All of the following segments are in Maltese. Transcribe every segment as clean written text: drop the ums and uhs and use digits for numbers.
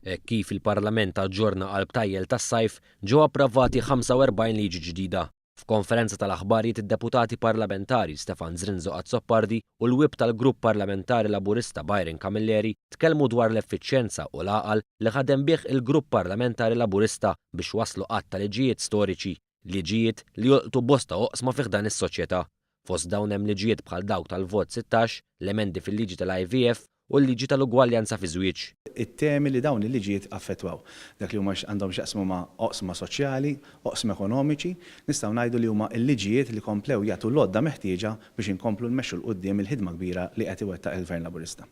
Hekk kif il-Parlament aġġorna għall-btajjel tas-sajf, ġew approvati 45 liġi ġdida. F'konferenza tal-aħbarijiet id-Deputati Parlamentari Stefan Zrinzo Azzopardi u l-Whip tal-Grupp Parlamentari Laburista Byron Camilleri tkellmu dwar l-effiċjenza u l-għaqal li ħadem bih il-Grupp Parlamentari Laburista biex waslu għadd ta' liġijiet storiċi. Liġijiet li jolqtu bosta oqsma fi ħdan is-soċjetà. Fost dawn hemm liġijiet bħal dawk tal-Vot 16, l-emendi fil-liġi tal-IVF u l-liġi tal-ugwaljanza fiż-żwieġ. It-temi li dawn il-liġijiet affettwaw, dak li huma għandhom x'jaqsmu ma' oqsma soċjali, oqsma ekonomiċi, nistgħu ngħidu li huma l-liġijiet li komplew jagħtu l-għodda meħtieġa biex inkomplu nmexxu 'l quddiem il-ħidma kbira li qed iwettaq il-Gvern Laburista.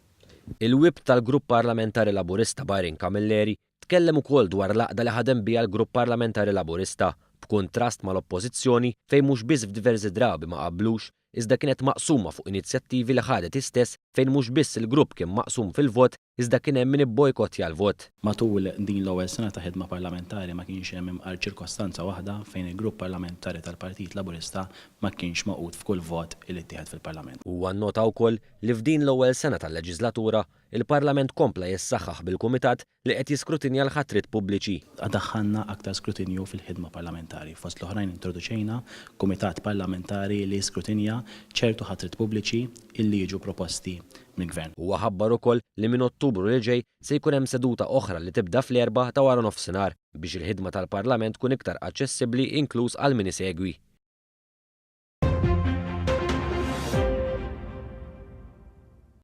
Il-Whip tal-Grupp Parlamentari Laburista Byron Camilleri Tkellem ukoll dwar l-għaqda li ħadem biha l-Grupp Parlamentari Laburista, b'kuntrast mal-Oppożizzjoni fejn mhux biss f'diversi drabi ma qablux, iżda kienet maqsuma fuq inizjattivi li ħadet hi stess fejn mhux biss il-grupp kien maqsum fil-vot iżda kien hemm min ibbojkottja l-vot. Matul din l-ewwel sena ta' ħidma parlamentari ma kienx hemm imqar ċirkostanza waħda fejn il-Grupp Parlamentari tal-Partit Laburista ma kienx magħqud f'kull vot li ttieħed fil-Parlament. Huwa nnota wkoll li f'din l-ewwel sena tal-leġiżlatura, Il-Parlament kompla jissaħħaħ bil-Kumitat li qed jiskrutinja l-ħatriet pubbliċi. Daħħalna aktar skrutinju fil-ħidma parlamentari. Fost l-oħrajn introduċejna Kumitat Parlamentari li jiskrutinja ċertu ħatriet pubbliċi illi jiġu proposti mill-Gvern. Huwa ħabbar ukoll li minn Ottubru li ġej se jkun hemm seduta oħra li tibda fl-Erbgħa ta' waranofsinhar biex il-ħidma tal-Parlament tkun iktar aċċessibbli inkluż għal min isegwi.